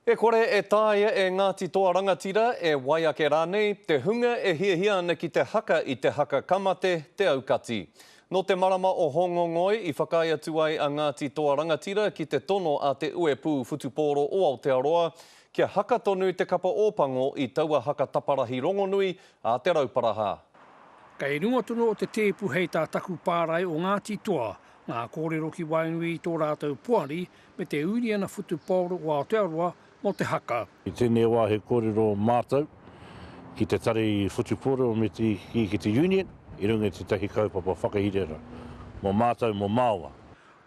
E kore e taea e Ngāti Toa Rangatira, e wai ake rānei, te hunga e hiahia ana ki te haka i te haka ka mate, te aukati. Nō te marama o Hōngongoi i whakaae atu ai a Ngāti Toa Rangatira ki te tono a te Uepū Whutupōro o Aotearoa kia haka tonu te kapa Ōpango i taua haka taparahi rongonui a Te Rauparaha. Kei runga tonu o te tēpu hei tā taku pārae o Ngāti Toa ngā kōrero ki waenganui i tō rātou poari me te Uniana Whutupaoro o Aotearoa mō te haka. I tēnei wā he kōrero mātau ki te Tari Whutupōro me te ki te Union i runga i tētahi kaupapa whakahirera mō mātau mō māua.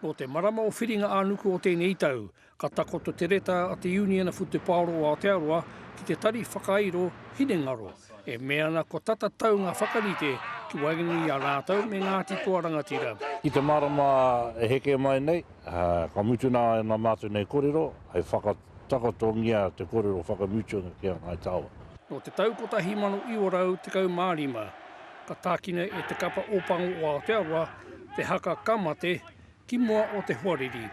Nō te marama o Whiringa-ā-nuku o tēnei tau, ka takoto te reta a te Uniana Whutupaoro o Aotearoa ki te Tari Whakairo Hinengaro e mea ana kua tata tau ngā whakarite ki waenganui i a rātou me Ngāti Toa Rangatira. I te marama e heke mai nei, Ka mutu nā nā mātou nei korero, hei whakatakotongia te korero whakamutunga ki a Ngāi Tawa. Nō te tau 1915, ka tākina e te kapa Ōpango o Aotearoa te haka Ka Mate ki mua o te hoariri.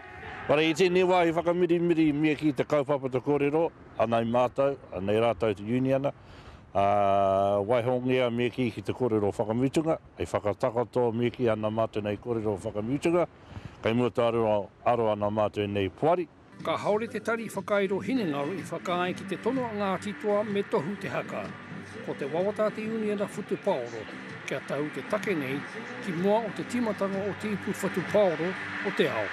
Whare i tēnei wā i whakamirimiri mia ki te kaupapa te korero, anei mātou, anei rātou te uniana, ā, waihongia mia ki ki te korero whakamutunga, hei whakatakoto mia ki ana mātou nei korero whakamutunga. Kei mua te aro ana mātou nei poari. Kāore te Tari Whakairo Hinengaro i whakaae ki te tono a Ngāti Toa me Tohu te Haka. Ko te wawata a te Uniana Whutupaoro kia tau te take nei ki mua o te tīmatanga o te Ipu Whutupaoro o te Ao.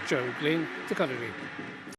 Joe Glenn, Te Karere.